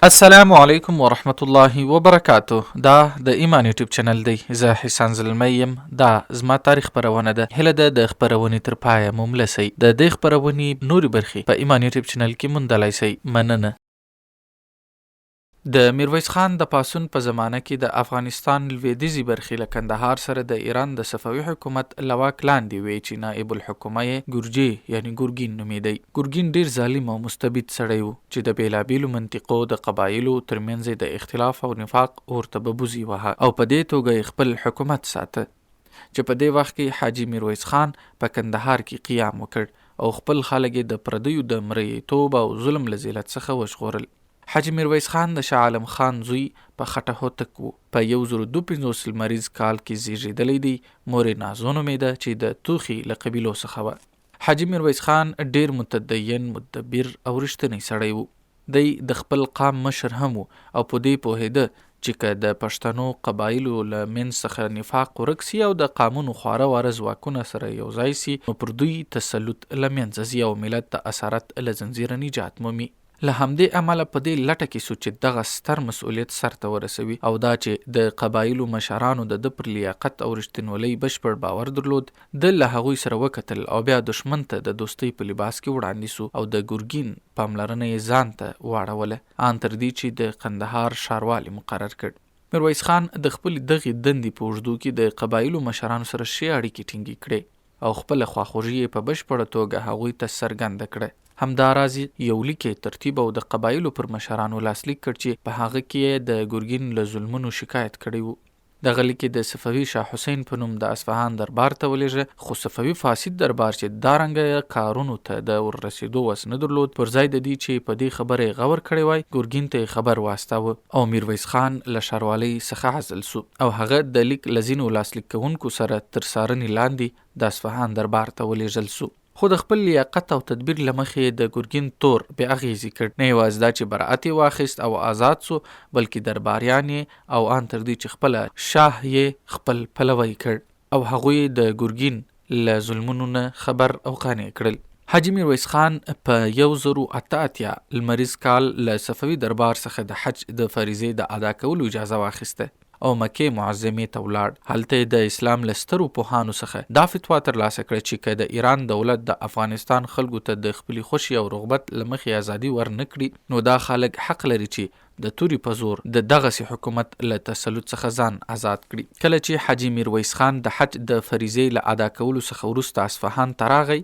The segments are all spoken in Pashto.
السلام علیکم ورحمت الله وبرکاته. دا د ایمان یوټیوب چینل دی. زه حسان زلمی یم. دا زما تاریخ خپرونه ده. هیله ده د خپرونې تر پایه مو مله سئ. د دې خپرونې نورې برخې په ایمان یوټیوب چینل کې موندلای سئ. مننه. د میرویس خان د پاڅون په زمانه کې د افغانستان لوېدیځې برخې له کندهار سره د ایران د صفوي حکومت له واک لاندې وې چې نائب الحکومه یې ګرجې یعنې ګرګین نومېدی. ګرګین ډېر ظالم او مستبد سړی و چې د بېلابېلو منطقو د قبایلو تر منځ یې د اختلاف او نفاق اور ته ببوزي وهه او په دې توګه یې خپل حکومت ساته چې په دې وخت کې حاجي میرویس خان په کندهار کې قیام وکړ او خپل خلک یې د پردیو د مرییتوب او ظلم له ذلت څخه وژغورل. حاجي میرویس خان د شاه عالم خان زوی په خټه هوتک و. په 1052 لمریز کال کې زیږیدلی دی، مور یې نازو نومېده چې د توخي له قبیلو څخه وه. حاجي میرویس خان ډېر متدین، مدبر او رښتینی سړی و. دی د خپل قام مشر هم و او په دې پوهېده چې که د پښتنو قبایلو له منځ څخه نفاق ورک سي او د قامونو خواره واره ځواکونه سره یو ځای سي نو پر دوی تسلط له منځه ځي او ملت د اسارت له ځنځیره نجات مومي. له همدې امله په دې لټه کې سو چې دغه ستر مسؤلیت سرته ورسوي او دا چې د قبایلو مشرانو د ده پر لیاقت او رښتینولۍ بشپړ باور درلود، ده له هغوی سره وکتل او بیا دښمن ته د دوستۍ په لباس کې وړاندې سو او د ګرګین پاملرنه یې ځان ته واړوله، آن تر دې چې د قندهار ښاروال یې مقرر کړ. میرویس خان د خپلې دغې دندې په اوږدو کې د قبایلو مشرانو سره ښې اړیکې ټینګې کړې. او خپله خواخوږي یې په بشپړه توګه هغوی ته څرګنده کړه. همدا راز یو لیک یې ترتیب او د قبایلو پر مشرانو لاسلیک کړ چې په هغه کې یې د ګرګین له ظلمونو شکایت کړی و. دغه لیک یې د صفوي شاه حسین په نوم د اصفهان دربار ته ولېږه، خو صفوي فاسد دربار چې دا رنګه کارونو ته د ور رسېدو وس نه درلود، پر ځای د دې چې په دې خبره یې غور کړی وای، ګرګین ته یې خبر واستاوه او میرویس خان له ښاروالۍ څخه عزل شو او هغه د لیک له ځینو لاسلیک کوونکو سره تر څارنې لاندې د اصفهان دربار ته ولېږل شو. خو د خپل لیاقت او تدبیر له مخې یې د ګرګین تور بې اغېزې کړ. نه یوازې دا چې برائت یې واخیست او ازاد شو، بلکې درباریان یې او آن تر دې چې خپله شاه یې خپل پلوی کړ او هغوی یې د ګرګین له ظلمونو نه خبر او قانع کړل. حاجي میرویس خان په 1088 لمریز کال له صفوي دربار څخه د حج د فریضې د ادا کولو اجازه واخیسته او مکې معظمې ته ولاړ. هلته یې د اسلام له سترو پوهانو څخه دا فتوا ترلاسه کړه چې که د ایران دولت د افغانستان خلکو ته د خپلې خوښې او رغبت له مخې ازادي ور نه کړي نو دا خلک حق لري چې د تورې په زور د دغسې حکومت له تسلط څخه ځان ازاد کړي. کله چې حاجي میرویس خان د حج د فریضې له ادا کولو څخه وروسته اصفهان ته راغی،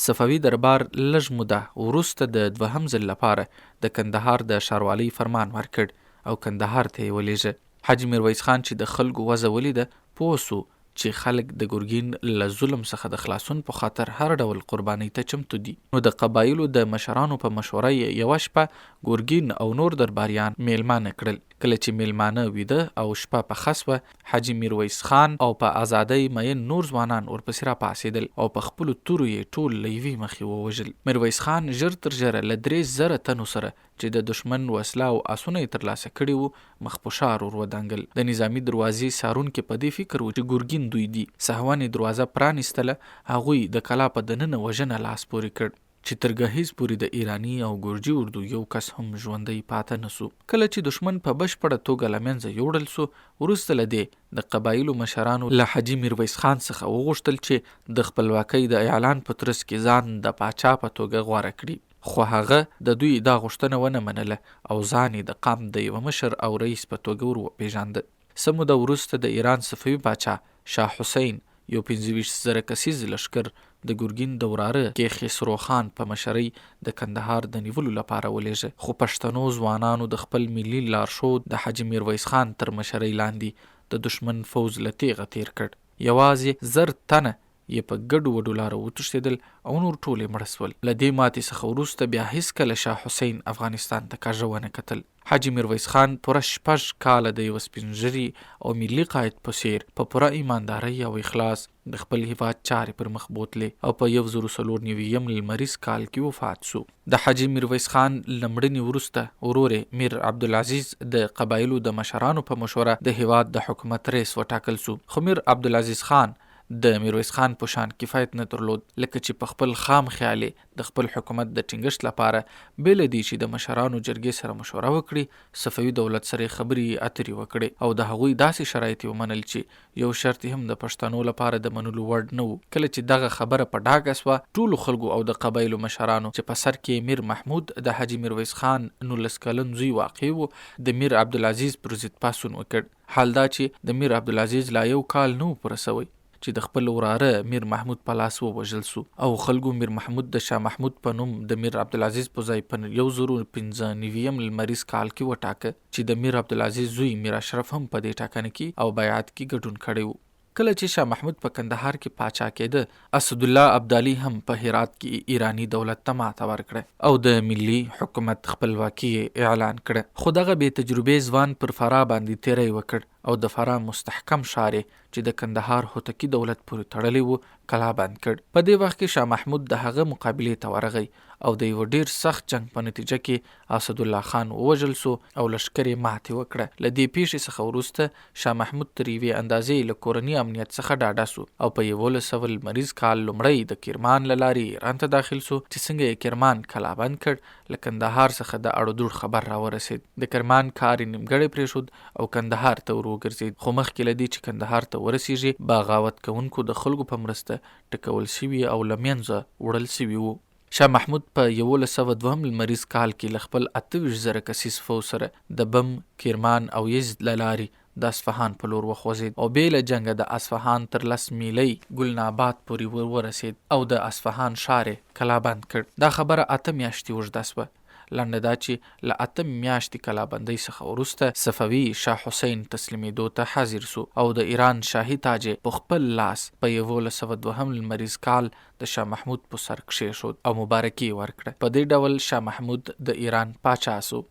صفوي دربار لږ موده وروسته د دوهم ځل لپاره د کندهار د ښاروالۍ فرمان ورکړ او کندهار ته یې ولېږه. حاجي میرویس خان چې د خلکو وضع ولیده، پوه شو چې خلک د ګرګین له ظلم څخه د خلاصون په خاطر هر ډول قربانۍ ته چمتو دي، نو د قبایلو د مشرانو په مشوره یې یوه شپه ګرګین او نور درباریان مېلمانه کړل. کله چې مېلمانه ویده او شپه پخه شوه، حاجي میرویس خان او په ازادۍ میین نور ځوانان ورپسې راپاڅېدل او په خپلو تورو یې ټول له یوې مخې ووژل. میرویس خان ژر تر ژره له 3000 تنو سره چې د دښمن وسله او آسونه یې ترلاسه کړي وو، مخ په ښار ور ودانګل. د نظامي دروازې څارونکي په دې فکر وو چې ګرګین دوی دي. سهواً یې دروازه پرانیستله، هغوی د کلا په دننه وژنه لاس پورې کړ. چې تر ګهیځ پورې د ایراني او ګرجي اردو یو کس هم ژوندی پاته نه سو. کله چې دښمن په بشپړه توګه له منځه یوړل سو، وروسته له دې د قبایلو مشرانو له حاجي میرویس خان څخه وغوښتل چې د خپلواکۍ د اعلان په ترڅ کې ځان د پاچا په توګه غوره کړي. خو هغه د دوی دا غوښتنه ونه منله او ځان یې د قام د یوه مشر او رئیس په توګه ور وپېژانده. څه موده وروسته د ایران صفوي پاچا شاه حسین یو 25,000 کسیز لښکر د ګرګین د وراره کیخسرو خان په مشرۍ د کندهار د نیولو لپاره ولېږه، خو پښتنو ځوانانو د خپل ملي لارښود د حاجي میرویس خان تر مشرۍ لاندې د دښمن فوځ له تېغه تېر کړ. یوازې 1000 تنه یې په ګډو وډو لارو وتښتېدل او نور ټول یې مړه شول. له دې ماتې څخه وروسته بیا هیڅکله شاه حسین افغانستان ته کږه ونه کتل. حاجي میرویس خان پوره شپږ کاله د یوه سپین ږیري او ملي قاید په څېر په پوره ایماندارۍ او اخلاص د خپل هېواد چارې پر مخ بوتلې او په 1094 یم لمریز کال کې وفات شو. د حاجي میرویس خان له مړینې وروسته ورور یې میر عبدالعزیز د قبایلو د مشرانو په مشوره د هېواد د حکومت ریس وټاکل شو، خو میر عبدالعزیز خان د میرویس خان په شان کفایت نه درلود، لکه چې په خپل خام خیال یې د خپل حکومت د ټینګښت لپاره بې له دې چې د مشرانو جرګې سره مشوره وکړي، صفوي دولت سره یې خبرې اترې وکړې او د هغوی داسې شرایط یې ومنل چې یو شرط یې هم د پښتنو لپاره د منلو وړ نه و. کله چې دغه خبره په ډاګه شوه، ټولو خلکو او د قبایلو مشرانو چې په سر کې یې میر محمود د حاجي میرویس خان 19 کلن زوی واقع و، د میر عبدالعزیز پر ضد پاڅون وکړ. حال دا چې د میر عبدالعزیز لا یو کال نه و پوره سوی چې د خپل وراره میر محمود په لاس ووژل سو او خلګو میر محمود د شاه محمود په نوم د میر عبدالعزیز په ځای په 1095 لمریز کال کې وټاکه چې د میر عبدالعزیز زوی میر اشرف هم په دې ټاکنه کې او بیعت کې ګډون کړی و. کله چې شاه محمود په کندهار کې پاچا کېده، اسدالله ابدالي هم په هرات کې ایراني دولت ته ماته ورکړه او د ملي حکومت خپلواکي یې اعلان کړه. خو دغه بې تجربې ځوان پر فراه باندې تېری وکړ او د فراه مستحکم ښار یې چې د کندهار هوتکي دولت پورې تړلی و، کلابند کړ. په دې وخت کې شاه محمود د هغه مقابلې ته ورغی او د یوه ډېر سخت جنګ په نتیجه کې اسدالله خان ووژل شو او لښکر یې ماتې وکړه. له دې پېښې څخه وروسته شاه محمود تر یوې اندازې له کورني امنیت څخه ډاډه شو او په 1100 لمریز کال لومړی د کرمان له لارې ایران ته داخل شو چې څنګه یې کرمان کلابند کړ، له کندهار څخه د اړودوړ خبر راورسېد. د کرمان کار یې نیمګړی پرېښود او کندهار ته ور وګرځېد، خو مخکې له دې چې کندهار ته ورسېږي، بغاوت کوونکو د خلکو په مرسته ټکول شوي او له مینځه وړل شوي وو. شاه محمود په 1102 لمریز کال کې له خپل 28,000 کسیز فوځ سره د بم، کرمان او یزد له لارې د اصفهان په لور وخوځېد او بې له جنګه د اصفهان تر لس میلۍ ګلناباد پورې ور ورسېد او د اصفهان ښار یې کلابند کړ. دا خبره اته میاشتې اوږده شوه. لنډه دا چې له اته میاشتې کلابندۍ څخه وروسته صفوي شاه حسین تسلیمېدو ته حاضر شو او د ایران شاهي تاج یې په خپل لاس په 1102 لمریز کال د شاه محمود په سر کښېښود او مبارکي یې ورکړه. په دې ډول شاه محمود د ایران پاچا شو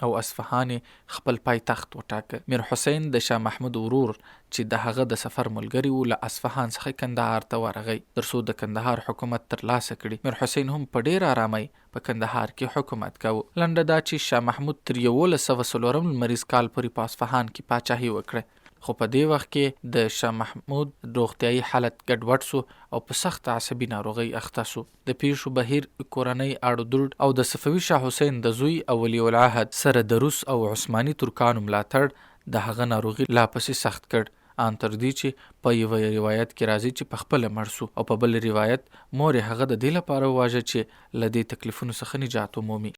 او اصفهان یې خپل پایتخت وټاکه. میر حسین د شاه محمود ورور چې د هغه د سفر ملګری و، له اصفهان څخه کندهار ته ورغی تر څو د کندهار حکومت تر لاسه کړي. میر حسین هم په ډېره ارامۍ په کندهار کې حکومت کاوه. لنډه دا چې شاه محمود تر 1104 لمریز کال پورې په اصفهان کې پاچاهي وکړه، خو په دې وخت کې د شاه محمود روغتیايي حالت ګډوډ شو او په سخته عصبي ناروغۍ اخته شو. د پېښو بهیر، کورنۍ اړودوړ او د صفوي شاه حسین د زوی او ولي العهد سره د روس او عثماني ترکانو ملاتړ د هغه ناروغي لا پسې سخت کړ، آن تر دې چې په یوه روایت کې راځي چې پخپله مړ شو او په بل روایت مور یې هغه د دې لپاره وواژه چې له دې تکلیفونو څخه نجات ومومي.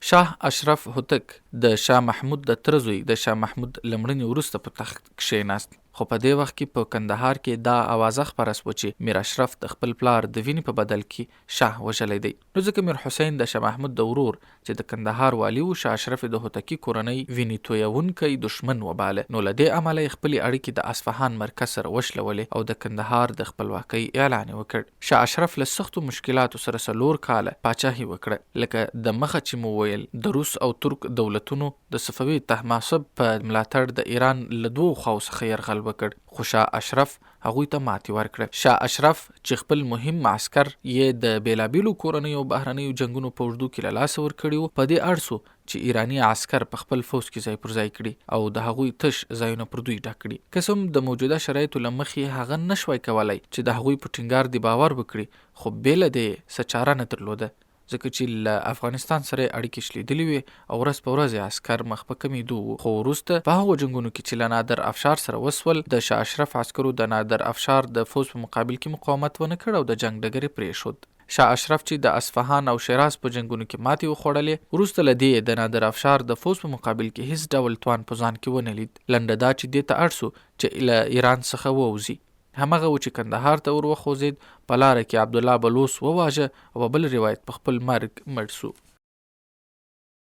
شاه اشرف هوتک د شاه محمود د تره زوی د شاه محمود له مړینې وروسته په تخت کښېناست، خو په دې وخت کې په کندهار کې دا اوازه خپره شوه چې میر اشرف د خپل پلار د وینې په بدل کې شاه وژلی دی، نو ځکه میر حسین د شاه محمود د ورور چې د کندهار والي و، شاه اشرف یې د هوتکي کورنۍ وینې تویوونکی دښمن وباله، نو له دې امله یې خپلې اړیکې د اصفهان مرکز سره وشلولې او د کندهار د خپلواکۍ اعلان یې وکړ. شاه اشرف له سختو مشکلاتو سره څلور کاله پاچاهي وکړه. لکه د مخه چې مو وویل، د روس او ترک دولتونو د صفوي طهماسب په ملاتړ د ایران له دوو خواوو څخه یرغل وکړ، خو شاه اشرف هغوی ته ماتې ورکړه. شاه اشرف چې خپل مهم معسکر یې د بېلابېلو کورنیو او بهرنیو جنګونو په اوږدو کې له لاسه ورکړي وو، په دې اړ شو چې ایراني عسکر په خپل فوځ کې ځای پر ځای کړي او د هغوی تش ځایونه پر دوی ډک کړي. که څه هم د موجوده شرایطو له مخې هغه نه شوای کولای چې د هغوی په ټینګار دې باور وکړي، خو بې له دې یې څه چاره نه درلوده، ځکه چې له افغانستان سره یې اړیکې شلېدلې وې او ورځ په ورځ یې عسکر مخ په کمېدو وو. خو وروسته په هغو جنګونو کې چې له نادر افشار سره وشول، د شاه اشرف عسکرو د نادر افشار د فوځ په مقابل کې مقاومت ونه کړ او د جنګ ډګر یې پرېښود. شاه اشرف چې د اصفهان او شیراز په جنګونو کې ماتې وخوړلې، وروسته له دې یې د نادر افشار د فوځ په مقابل کې هیڅ ډول توان په ځان کې ونه لید. لنډه دا چې دې ته اړ شو چې له ایران څخه ووځي. همغه و چې کندهار ته ور وخوځېد، په لاره کې عبدالله بلوڅ وواژه او په بل روایت په خپل مرګ مړ شو.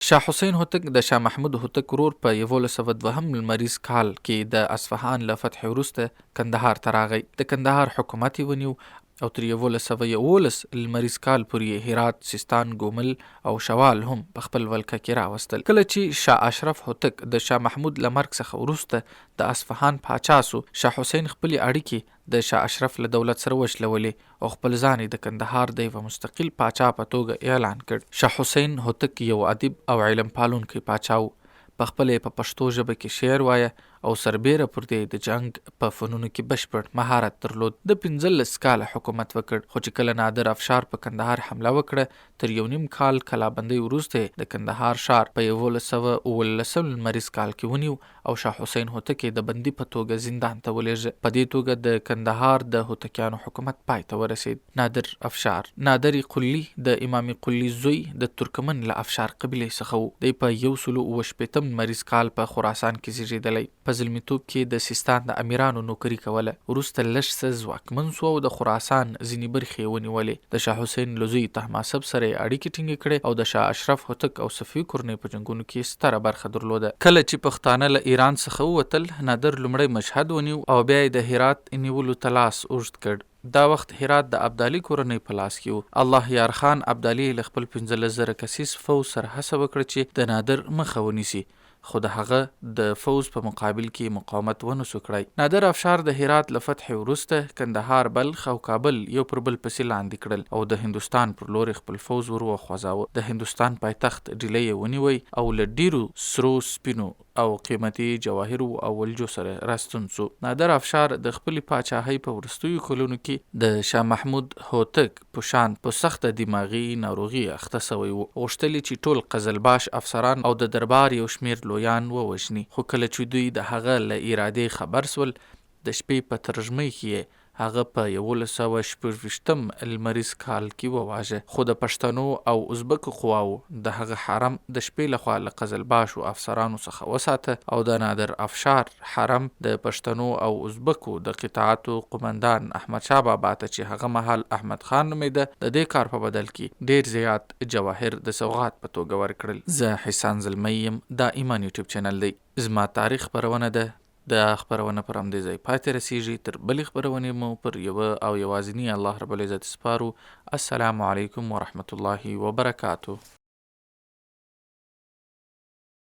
شاه حسین هوتک د شاه محمود هوتک ورور په 1102 لمریز کال کې د اصفهان له فتحې وروسته کندهار ته راغی. د کندهار حکومت یې ونیو او تر 1111 لمریز کال پورې یې هرات، سیستان، ګومل او شوال هم په خپل ولکه کې راوستل. کله چې شاه اشرف هوتک د شاه محمود له مرګ څخه وروسته د اصفهان پاچا شو، شاه حسین خپلې اړیکې د شاه اشرف له دولت سره وشلولې او خپل ځان یې د کندهار د یوه مستقل پاچا په توګه اعلان کړ. شاه حسین هوتک یو ادیب او علم پالونکی پاچا و. پخپله یې په پښتو ژبه کې شعر وایه او سربېره پر دې د جنګ په فنونو کې بشپړ مهارت درلود. ده 15 کاله حکومت وکړ، خو چې کله نادر افشار په کندهار حمله وکړه، تر یو نیم کال کلابندۍ وروسته یې د کندهار ښار په 1117 لمریز کال کې ونیو او شاه حسین هوتک یې د بندي په توګه زندان ته ولېږه. په دې توګه د کندهار د هوتکیانو حکومت پای ته ورسېد. نادر افشار، نادر قلي د امام قلي زوی د ترکمن له افشار قبیلې څخه و. دی په یو سلو اووه شپېتم لمریز کال په خراسان کې زېږېدلی. په زلمیتوب کې د سیستان د امیرانو نوکري کوله. وروسته لږ څه ځواکمن شو او د خراسان ځینې برخې یې ونیولې. د شاه حسین له زوی طهماسب سره یې اړیکې ټینګې کړې او د شاه اشرف هوتک او صفوي کورنۍ په جنګونو کې یې ستره برخه درلوده. کله چې پښتانه له ایران څخه ووتل، نادر لومړی مشهد ونیو او بیا یې د هرات نیولو ته لاس اوږد کړ. دا وخت هرات د ابدالي کورنۍ په لاس کې و. الله یار خان ابدالي له خپل 15,000 کسیز فوځ سره هڅه وکړه چې د نادر مخه ونیسي، خو د هغه د فوځ په مقابل کې یې مقاومت ونه سو کړای. نادر افشار د هرات له فتحې وروسته کندهار، بلخ او کابل یو پر بل پسې لاندې کړل او د هندوستان پر لور یې خپل فوځ ور وخوځاوه. د هندوستان پایتخت ډیلی یې ونیوی او له ډیرو سرو سپینو او قیمتي جواهرو او ولجو سره راستون سو. نادر افشار د خپلي پاچاهۍ په وروستیو کلونو کي د شاه محمود هوتک په شان په سخته دماغي ناروغي اخته سوی وو. غوښتل یې چي ټول قزلباش افسران او د دربار یو شمېر لویان ووژني، خو کله چي دوی د هغه له ارادې خبر سول، د شپې په ترږمۍ کي یې هغه په 1126 لمریز کال کې وواژه، خو د پښتنو او ازبکو قواوو د هغه حرم د شپې له خوا له قزلباشو افسرانو څخه وساته او د نادر افشار حرم د پښتنو او ازبکو د قطعاتو قومندان احمدشاه بابا ته چې هغه مهال احمد خان نومېده د دې کار په بدل کې ډېر زیات جواهر د سوغات په توګه ورکړل. زه حسان زلمی یم دا ایمان یوټیوب چینل دی زما تاریخ خپرونه ده دا خپرونه پر همدې ځای پای ته رسیږي. تر بلې خپرونې مو پر یوه او یوازیني الله رب العزت سپارو. السلام علیکم ورحمت الله وبرکاته.